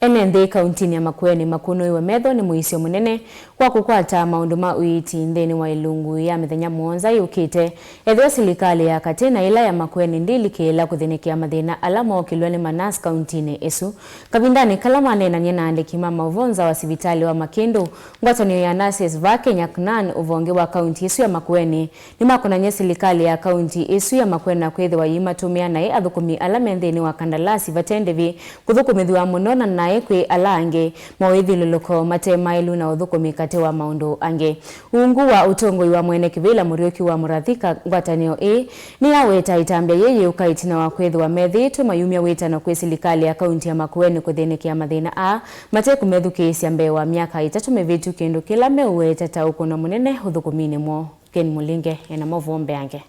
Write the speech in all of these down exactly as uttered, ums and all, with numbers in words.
Ene nthĩ kauntinĩ ya Makueni makũnũiwe metho nĩ mũisyo mũnene wa kũkwata maũndũ ma ũiiti nthĩnĩ wa ĩlungu ya mĩthenya mũonza yũkĩte, ethĩwa silikalĩ ya katĩ na ĩla ya Makueni ndĩlikĩĩla kũthĩnĩkĩa mathĩna ala mookĩlw'a nĩ manasi kauntinĩ ĩsu. Kavindanĩ kala maneenanie na aandĩki ma maũvoo nza wa sivitalĩ wa Makĩndũ, ngwatanĩo ya nurses vaa Kenya, knan, ũvonge wa kaunti ĩsu ya Makueni, nĩmakonany'e silikalĩ ya kaunti ĩsu ya Makueni na kwĩthĩwa yĩimatũmĩa naĩ athũkũmi ala me nthĩnĩ wa kandalasi vate ndĩvi, kũthũkũmĩthw'a mũno na naĩ kwĩ ala angĩ, mawĩthyũlũlũko mate maĩlu na ũthũkũmi katĩ wa maũndũ angĩ. Ungu wa ũtongoi wa mwene kĩvĩla Mũriũki wa Mũrathika, ngwatanĩo ĩĩ nĩyaweta ĩtambya yĩĩ yĩũka ĩtina wa kwĩthĩwa methĩĩtwe mayumya wĩtano kwĩ silikalĩ ya kaunti ya Makueni kũthĩnĩkĩa mathĩna aa mate kũmethukĩĩsya mbee wa myaka ĩtatũ mĩvĩtu, kĩndũ kĩla meũweta ta ũkũno mũnene ũthũkũminĩ mwoo. Ken Mũlinge ena maũvoo mbeange.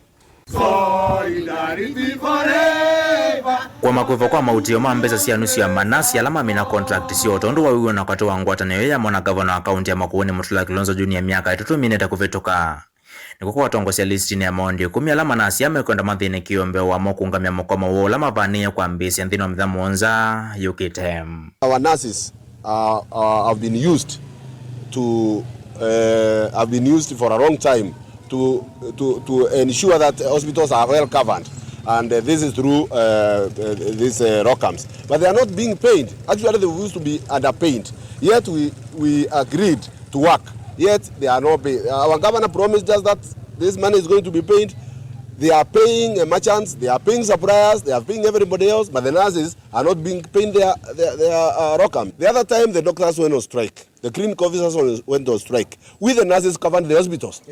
Solidarity forever. Kũema kwĩvo kwa mautĩo ma mbesa sya nusu ya manasi ala mamina contract syoo tondũ wa wĩw'ano katĩ wa ngwatanĩo ĩyo yamo na ngavana wa kaunti ya Makueni Mutula Kilonzo Junior myaka ĩtatũ ĩminĩte kũvĩtũka. Nĩkw'o kwatongosya listinĩ ya maondi ĩkũmi ala manasi aa mekwenda mathĩnĩkĩwe mbee wamo kũũngamya mũkomo woo ũla mavanĩĩe kwambĩĩsya nthĩnĩ wa mĩthenya mũonza yũkĩte. Our nurses uh, uh, have been used to uh, have been used for a long time to to to ensure that hospitals are well covered, and uh, this is through uh, uh, these uh, ROCAMs. But they are not being paid. Actually, they used to be underpaid. Yet we we agreed to work. Yet they are not paid. Our governor promised us that this money is going to be paid. They are paying uh, merchants, they are paying suppliers, they are paying everybody else, but the nurses are not being paid their, their, their uh, ROCAM. The other time, the doctors went on strike. The clinic officers on- went on strike. We, the nurses, covered the hospitals.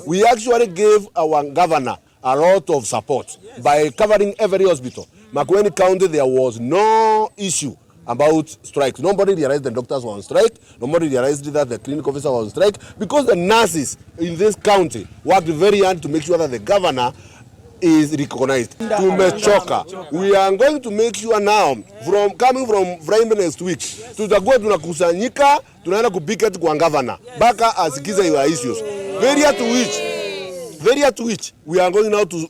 We actually gave our governor a lot of support by covering every hospital. Makueni County, there was no issue about strikes. Nobody realized the doctors were on strike. Nobody realized that the clinic officer was on strike because the nurses in this county worked very hard to make sure that the governor is recognized. Tumechoka. We are going to make sure now, from coming from Friday next week, tutakuwa tunakusanyika, tunaenda kupicket kwa governor mpaka asikize your issues. Very at which, very at which we are going now to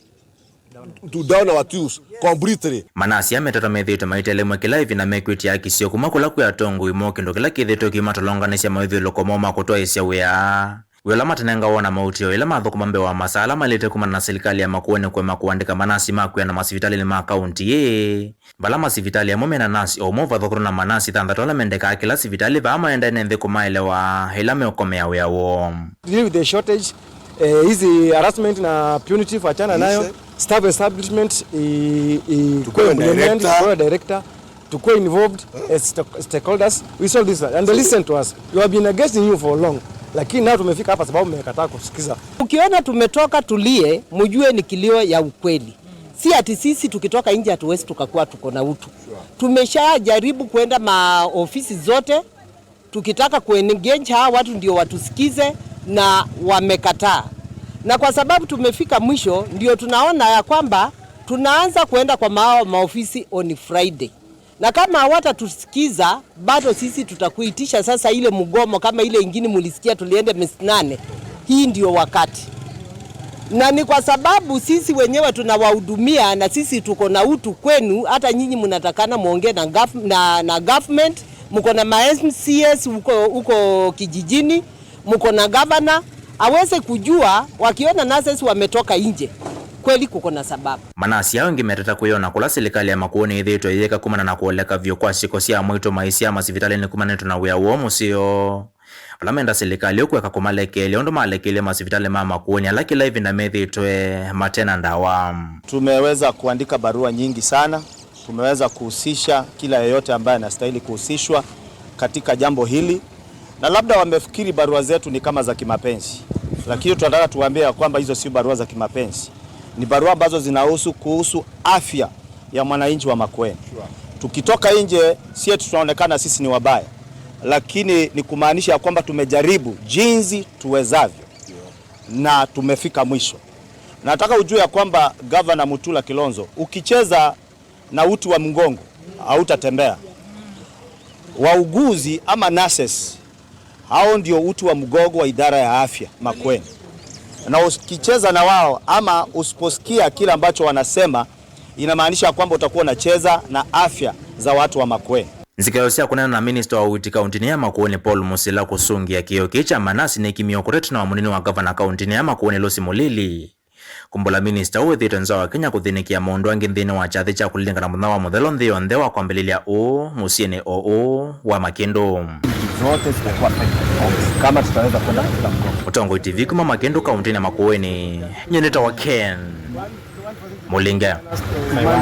to down our tools completely. Manasi aa metatwa methĩĩtwe maitelemw'a kĩla ĩvinda mekwĩtya haki syoo kuma kũla kwĩ atongoi moo, kĩndũ kĩla kĩthĩĩtwe kĩimatolonganĩsya mawĩthyũlũko moo ma kũtwaĩĩsya wĩa. Wĩa ũla matanengawa na mautĩo ĩla mathũkũma mbee wa masaa ala maĩlĩte kumana na silikalĩ ya Makueni kũema kũandĩka manasi ma kwĩana masivitalĩnĩ ma kaunti ĩĩ, vala masivitalĩ amwe mena nasi o ũmwe ũvathũkũtwa na manasi thanthatũ ala mendekaa kĩla sivitalĩ vaa maendae nĩ nthĩ kũmaelewa ĩla meũkomea wĩa woo. Deal with the shortage, eh, hizi harassment na punitive achana nayo. Staff establishment i- i- Tukuwe implement, director. Tukuwe director, tukuwe involved as stake- stakeholders. We solve this and they listen to us. We have been against you for long, lakini now tumefika hapa sababu mmekataa kusikiza. Ukiona tumetoka tulie, mjue ni kilio ya ukweli. Si ati sisi tukitoka nje hatuwezi tukakuwa tuko na utu. Tumeshajaribu kuenda maofisi zote, tukitaka kuengage hawa watu ndio watusikize na wamekataa. Na kwa sababu tumefika mwisho, ndio tunaona ya kwamba tunaanza kuenda kwa mao maofisi on Friday. Na kama hawatatusikiza, bado sisi tutakuitisha sasa ile mgomo kama ile ingine mulisikia tuliende Misinani. Hii ndio wakati. Na ni kwa sababu sisi wenyewe tunawahudumia na sisi tuko na utu kwenu, hata nyinyi mnatakana muongee na gov- na, na government, mko na ma M C As huko huko kijijini, mko na governor, aweze kujua wakiona nurses wametoka nje, kweli kuko na sababu. Manasi aa angĩ metata kwĩyona kũla silikalĩ ya Makueni ĩthĩĩtwe ĩyĩka kumana na kũoleka vyũ kwa syĩko sya amwaitũ maisyaa masivitalĩnĩ kumanĩtwe na wĩa woo mũseo, vala menda silikalĩ ũkũeka kũmalekeelya ũndũ malekeelye masivitalĩ ma Makueni ala kĩla ĩvinda methĩĩtwe mate na ndawa. Tumeweza kuandika barua nyingi sana. Tumeweza kuhusisha kila yeyote ambaye anastahili kuhusishwa katika jambo hili, na labda wamefikiri barua zetu ni kama za kimapenzi, lakini tunataka tuwaambie ya kwamba hizo si barua za kimapenzi, ni barua ambazo zinahusu kuhusu afya ya mwananchi wa Makueni. Tukitoka nje, si eti tunaonekana sisi ni wabaya, lakini ni kumaanisha ya kwamba tumejaribu jinsi tuwezavyo na tumefika mwisho. Nataka ujue ya kwamba Gavana Mutula Kilonzo, ukicheza na uti wa mgongo, hautatembea. Wauguzi ama nurses, hao ndio uti wa mgongo wa idara ya afya Makueni, na ukicheza na wao ama usiposikia kile ambacho wanasema, inamaanisha kwamba utakuwa unacheza na afya za watu wa Makueni. Nzikĩo sya kũneena na minista wa ũiiti kaũntĩnĩ ya Makueni Paul Musila kũsũngĩa kĩĩo kĩĩ kya manasi nĩkimie ũkũtetano wa mũnini wa ngavana kaũntĩnĩ ya Makueni Lucy Mulili. Kumbũla minista ũũ wĩthĩĩtwe nza wa Kenya kũthĩnĩkĩa maũndũ angĩ nthĩnĩ wa kyathĩ kya kũlilingana mũthenya wa mũthelo nthĩ yonthe wa kwambĩlĩlya ũũ mũsyĩnĩ o ũũ wa Makĩndũ. Zote zitakuwa affected kama tutaweza kwenda katika mgomo. Mũtongoi T V kuma Makĩndũ kaũntĩnĩ ya Makueni, nyie nĩtawa Ken Mũlinge.